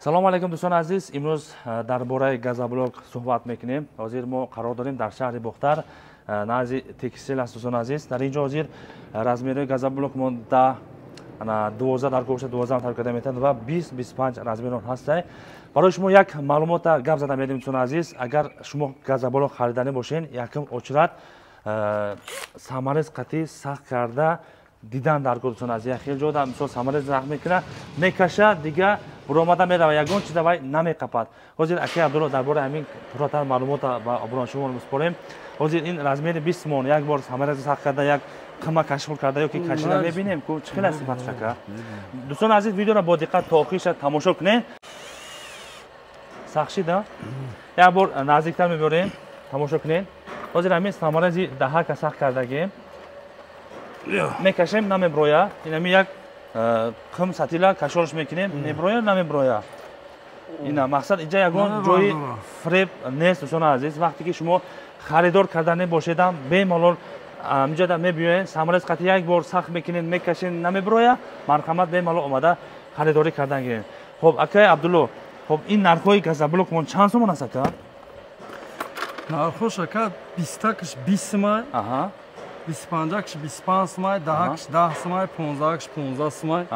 Салому алайкум, дӯстони азиз. Имрӯз дар бораи газоблок суҳбат мекунем. Ҳозир мо қарор дорем дар шаҳри Бохтар, назди текстил аст, дӯстони азиз. Дар ин ҷо ҳозир размерҳои газоблок мо 10, 12 дар кор бошад, 12 тарк карда метавонад ва 20, 25 размерон ҳастай. Барои шумо як маълумота гап зада медиҳем, дӯстони азиз. Агар шумо газоблок хариданӣ бошед, якум очрат саморез қатӣ сахт карда дидан дар кор, дӯстони азиз. Як хел ҷода мисол саморез рахт мекунад, мекаша, дига буромада мерава, ягон чиза вай намеқапад. Ҳозир акай Абдулло дар бораи ҳамин пурратар маълумота ба обунаи шумо месупорем. Ҳозир ин размери 20 мон як бор саморези сахт карда, як қима кашф карда ёки кашида мебинем, ку чӣ хел аст сифаташ, ака. Дӯстони азиз, видеоро бо диққат то охириша тамошо кунед. Сахт шида? Як бор наздиктар мебиёрем, тамошо кунед. Ҳозир ҳамин саморези даҳака сахт кардагем, мекашем, намеброя. Инами як қим сатила кашолш мекунем, меброя, намеброя. Ина мақсад инҷа ягон ҷои фиреб нест, дӯстони азиз. Вақте ки шумо харидор кардане бошедам, бемалол инҷода мебиёед, саморез қати як бор сахт мекунед, мекашед, намеброя, марҳамат, бемалол омада харидорӣ кардан гиред. Хоб, акай Абдулло, хоб, ин нархҳои газоблокмон чанд сомон аст, ака? Нархош, ака, бистакаш 20 сумай, 25-акш 25 сумай, 10-акш 10 сумай, 15-акш 15 сумай,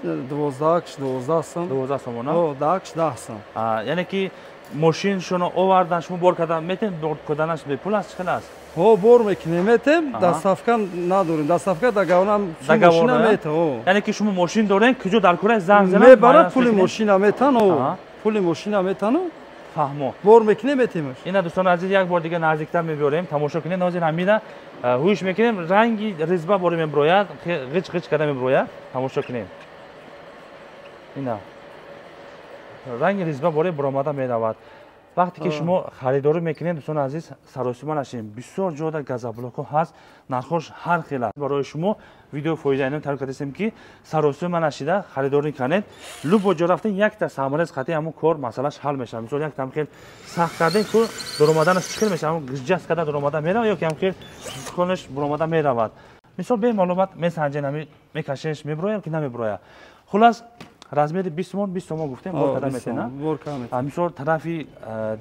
12-акш 12 сум. 12 сомон? О, 10-акш 10 сум. Яъне ки мошиншоно овардан, шумо бор кардан метавонед, бор карданаш бепул аст, чӣ хел аст? Ҳо, бор мекунем, метем, доставка надорем, доставка договорам, мошина мета. Яъне ки шумо мошин дорем, куҷо дар кора занг занад, мебарад, пули мошина метан, о, пули мошина метану. Фаҳмо. Бор мекунем, метемаш. Ина, дӯстони азиз, як бор дига наздиктар мебиёрем, тамошо кунед. Ҳозир ҳамина ҳуш мекунем, ранги резьба боре меброяд, ғич ғич карда меброяд. Тамошо кунем, ина ранги резьба боре буромада меравад. Вақте ки шумо харидорӣ мекунед, дӯстони азиз, саросима нашед. Бисёр ҷода газоблокҳо ҳаст, нархош ҳар хел аст. Барои шумо видео фоидаинам тайёр кардастем, ки саросима нашида харидорӣ кунед. Любой ҷо рафтен, якта саморез қатъи ҳамун кор масъалаш ҳал мешавад. Мисол, якта ҳам хел сахт кардем, ку дуромаданаш чӣ хел мешавад? Ҳамун гиҷҷаст карда дуромада меравад ё ки ҳам хел конаш буромада меравад? Мисол, бемаълумот месанҷен, ҳами мекашенш, меброяд ки намеброяд. Хулас, размери 20 сомон, 20 сомон гуфтем, бор карда метена. Мисол, тарафи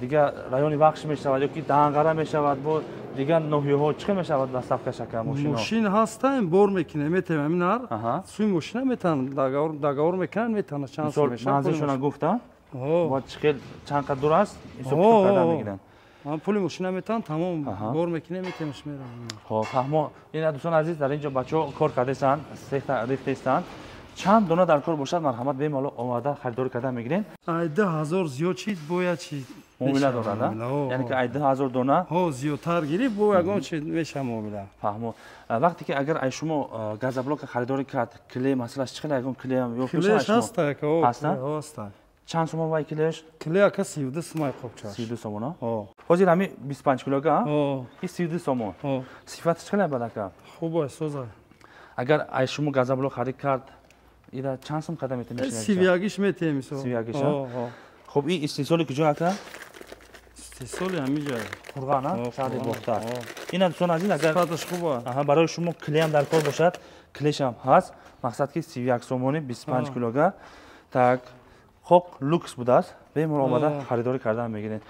дига райони Вахш мешавад ёки Данғара мешавад, бо дига ноҳияҳо чӣ хел мешавад доставка, шака, мошино? Мошин ҳастаем, бор мекунем, метем ҳамин нар сӯи мошина метан, договор мекунанд, метана чанд сом мешавад. Манзилшона гуфта, бояд чӣ хел, чанд қад дур аст, ҳисоб карда мегиранд. Пули мошина метан, тамом, бор мекунем, метемш, меравем. Хоб, фаҳмо. Ина, дӯстони азиз, дар ин ҷо бачаҳо кор кардастанд, сехта рехтаистанд. Чанд дона дар кор бошад, марҳамат, бемалол омада харидорӣ карда мегирем. Ай 2000 зиёд чиз бояд чи муомила дорад, яъне ки ай 2000 дона ҳо зиёдтар гирифт, бо ягон чи меша муомила. Фаҳмо. Вақте ки агар ай шумо газоблока харидорӣ кард, клей масалаш чӣ хел, ягон клеям ё клеш ҳаста, ҳаста? Чанд сомон вай клеш? Клей, ака, 32 сумай қопчаш. 32 сомон? Ҳозир ҳами 25 килога и 32 сомон. Сифаташ чӣ хел бад, ака? Хуб аст, соза. Агар ай шумо газоблок харид кард, ира чанд сум қадам метавонед? 31-иш метем, мисол. 31-иш. Хуб, ин истеҳсоли куҷо, ака? Истеҳсоли ҳамин ҷо. Қурған, шаҳри Бохтар. Ина, дӯстони азиз, агар сифаташ хуб аст, барои шумо клеям дар кор бошад, клешам ҳаст. Мақсад ки 31 сомони 25 килога. Так, қоқ люкс будааст, бемалол омада харидорӣ кардан мегиред.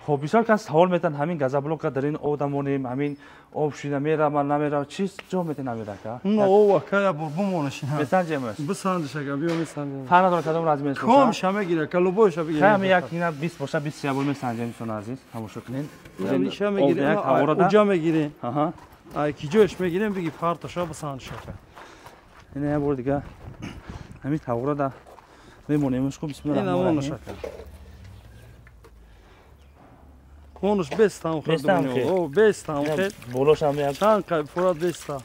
Хоб, бисёр кас савол метаванд: ҳамин газоблока дар ин об дамонем, ҳамин об шида меравад, намеравад? Чиз ҷо метавон намеда, ака? Об, ака, як бор бимонаш. Месанҷемаш? Бисанҷиш, ака, биё, месанҷем. Фарқ надорад кадом размерш? Комша мегира, ака, любойша бигир. Хай, ҳами як ина 20 боша, 20 як бор месанҷем, дӯстони азиз, тамошо кунед. Иша мегирем, уҷа мегирем, ай ки ҷояш мегирем, биги фарташа бисанҷиш, ака. Ина як бор дига ҳамин таврада мемонемш. Хуб, бисмиллаҳ. Ина монаш, ака, Монуш бестам хел. О, бестам хел. Болошам як. Чанд қай фурат беста.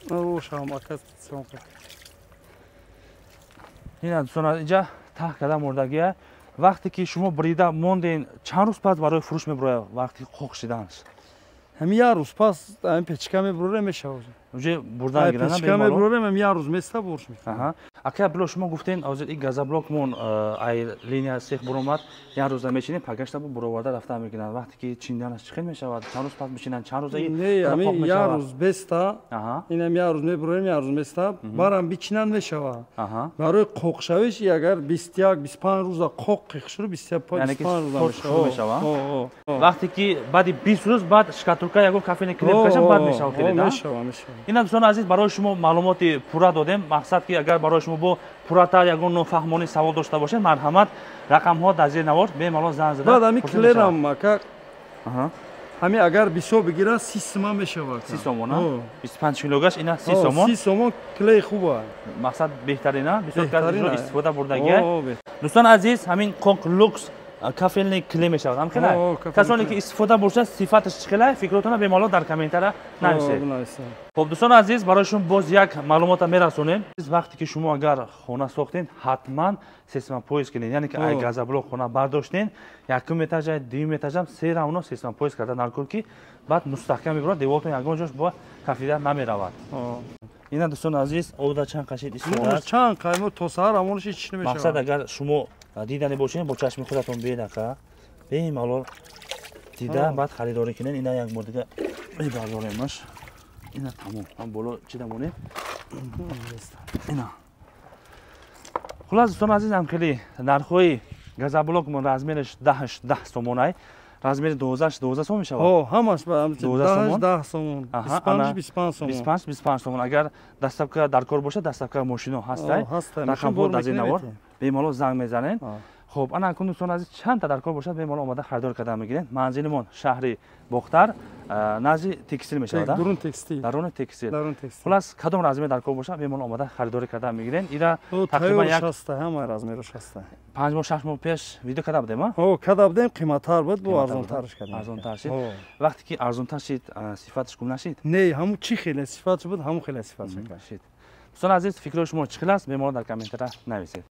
Рошам, ака, съёмка. Ина, дӯстон, инҷа таҳ карда мурдагия. Вақте ки шумо брида монден, чанд рӯз пас барои фурӯш меброяд, вақти қоқ шиданаш? Ҳамин як рӯз пас ҳамин печка мебурора, мешавад. Уже бурдан гирана бемалол. Печка мебурорем, як рӯз места борш мекунем. Ака Абдулло, шумо гуфтен ҳозир ин газоблокмон ай линия сех буромад, як рӯза мечинем, пагашта буроварда рафта мекунанд. Вақте ки чинданаш чӣ хел мешавад? Чанд рӯз пас мечинанд, чанд рӯза ин? Не, як рӯз беста. Инам як рӯз мебурорем, як рӯз места. Барам бичинанд мешавад. Барои қоқшавиш агар 21 25 рӯза қоқ қиқшуру 25 рӯза мешавад. Вақте ки баъди 20 рӯз баъд шкатулка ягон кафене клей кашам баъд мешавад хеле, да? Мешавад, мешавад. Ина дӯстони азиз, барои шумо маълумоти пурра додем. Мақсад ки агар барои шумо бо пурратар ягон нофаҳмонӣ савол дошта бошед, марҳамат, рақамҳо дар зери навор, бемалол занг зада. Баъд ҳами клерам ака, ҳами агар бисёр бигирад 30 сомон мешавад. 30 сомон, 25 килогаш ина 30 сомон. 30 сомон клей хуба. Мақсад беҳтарина, бисёр кас истифода бурдагия. Дӯстони азиз, ҳамин қоқ люкс кафелни клей мешавад, ҳам хелай? Касоне ки истифода буршад, сифаташ чӣ хелай, фикротона бемалол дар комментара нависед. Хоб дӯстони азиз, барои шумо боз як маълумота мерасонем. Вақте ки шумо агар хона сохтен, ҳатман сейсмопояс кунед, яъне ки ай газоблок хона бардоштен, якум этажа, дуюм этажам се равно сейсмопояс карда наркор, ки баъд мустаҳкам мебурад, девортон ягон ҷош бо кафида намеравад. Ина дӯстони азиз, обда чанд қашид истифода. Чанд қаймо то саҳар амонаш ҳеч намешавад. Мақсад агар шумо дидани бошед, бо чашми худатон биед ака, бемалол дида баъд харидорӣ кунед. Ина як бор дига мебардоремаш. Ина тамом, ҳам боло чида монем. Ина хулас дӯстони азиз, ҳам хеле нархҳои газоблокмон размераш 10 10 сомонай, размери 12 12 сом мешавад. Ҳамаш ба 10 10 сомон, 25 25 сомон, 25 25 сомон. Агар доставка дар кор бошад, доставка мошино ҳастай, рақамҳо дар зери навор, бемалол занг мезанед. Хоб ана акун дӯстони азиз, чандта дар кор бошад, бемалол омада харидор карда мегиред. Манзилимон шаҳри Бохтар, назди текстил мешавад, дарун текстил, даруни текстил. Хулас кадом размер дар кор бошад, бемалол омада харидорӣ карда мегиред. Ира тақрибан як ҳама размераш ҳаста. 5 моҳ 6 моҳ пеш видео карда будем, а? Ҳо, карда будем, қиматтар буд, бо арзонтарш кардем. Арзонтар шид. Вақте ки арзонтар шид, сифаташ гум нашид? Не, ҳамун чӣ хеле сифатш буд, ҳамун хеле сифатш шид. Дӯстони азиз, фикрҳои шумо чӣ хел аст, бемалол дар комментара нависед.